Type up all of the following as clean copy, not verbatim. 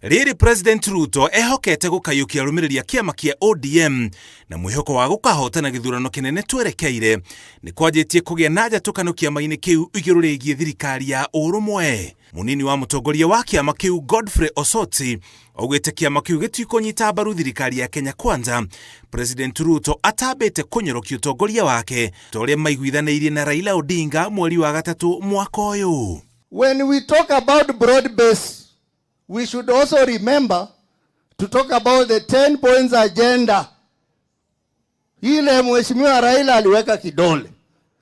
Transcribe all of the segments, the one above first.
Rĩrĩ President Ruto ehokete gũkayũkia arũmĩrĩri a kĩama kĩa ODM na mwĩhoko wa gũkahotana gĩthurano kĩnene twerekeire, nĩ kwanjĩtie kũgĩa na njatũkano kĩama-inĩ kĩu igũrũ rĩgiĩ thirikari ya ũrũmwe. Mũnini wa mũtongoria wa kĩama kĩu Godfrey Osotsi augĩte kĩama kĩu gĩtikũnyita mbaru thirikari ya Kenya Kwanza President Ruto atambĩte kũnyorokia ũtongoria wake ta ũrĩa maiguithanĩirie na Raila Odinga mweri wa gatatũ mwaka ũyũ. When we talk about broad base, we should also remember to talk about the 10 points agenda ile Mheshimiwa Raila aliweka kidole.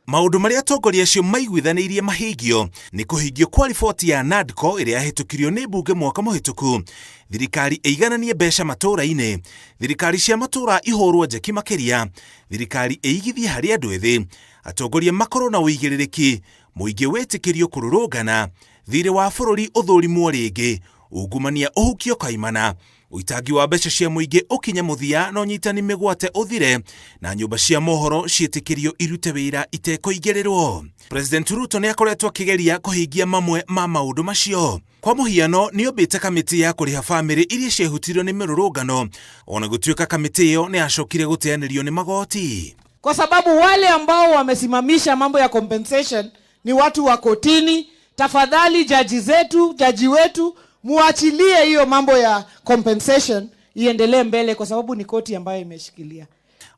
Maũndũ marĩa atongoria acio maiguithanĩirie mahingio nĩ kũhingio kwa riboti ya NADCO ĩrĩa yahĩtũkirio nĩ mbunge mwaka mũhĩtũku, thirikari ĩigananie mbeca matũũra-inĩ, thirikari cia matũũra ihũrwo njeki makĩria, thirikari ĩigithie harĩ andũ ethĩ, atongoria makorwo na ũigĩrĩrĩki, mũingĩ wĩtĩkĩrio kũrũrũngana, thirĩ wa bũrũri ũthũrimwo rĩngĩ, ungumania ũhukio kaimana, ũitangi wa mbeca cia mũingĩ ũkinye mũthia na ũnyitani mĩgwate ũthire, na nyũmba cia mohoro ciĩtĩkĩrio irute wĩra itekũingĩrĩrwo. President Ruto nĩ akoretwo akĩgeria kũhingia mamwe ma maũndũ macio. Kwa mũhiano, nĩ ombĩte kamĩtĩ ya kũrĩha bamĩrĩ iria ciehutirio nĩ mĩrũrũngano, ona gũtuĩka kamĩtĩ ĩyo nĩ yacokire gũteanĩrio nĩ magoti. Kwa sababu wale ambao wamesimamisha mambo ya compensation ni watu wa kotini. Tafadhali jaji zetu, jaji wetu, muachilie hiyo mambo ya compensation iendelee mbele, kwa sababu ni koti ambayo imeshikilia.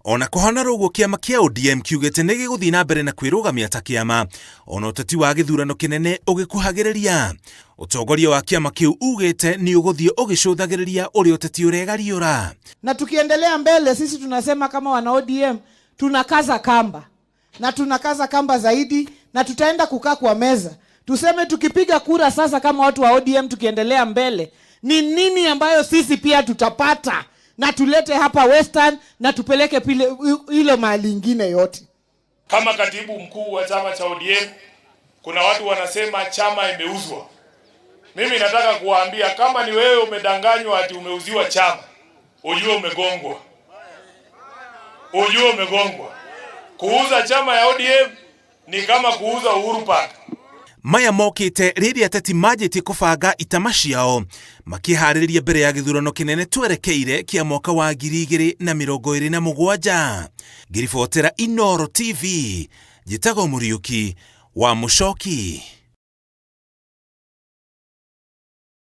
Ona kũhana ũguo, kĩama kĩa ODM kiugĩte nĩ gĩgũthiĩ na mbere na kwĩrũgamia ta kĩama ona ũteti wa gĩthurano kĩnene ũgĩkuhagĩrĩria. Ũtongoria wa kĩama kĩu ugĩte nĩ ũgũthiĩ ũgĩcũthagĩrĩria ũrĩa ũteti ũregariũra. Na tukiendelea mbele, sisi tunasema kama wana ODM tunakaza kamba na tunakaza kamba zaidi, na tutaenda kukaa kwa meza tuseme, tukipiga kura sasa kama watu wa ODM tukiendelea mbele, ni nini ambayo sisi pia tutapata na tulete hapa Western na tupeleke pile ile mahali ingine yote. Kama katibu mkuu wa chama cha ODM, kuna watu wanasema chama imeuzwa. Mimi nataka kuwaambia kama ni wewe umedanganywa ati umeuziwa chama, ujue umegongwa, ujue umegongwa. Kuuza chama ya ODM ni kama kuuza Uhuru Park. Maya mokĩte rĩrĩa ateti manjĩtie kũbanga itama ciao makĩharĩrĩria mbere ya gĩthurano kĩnene twerekeire kĩa mwaka wa 2027. Ngĩribotera Inooro TV, njĩtagwo Mũriũki wa Mũcoki.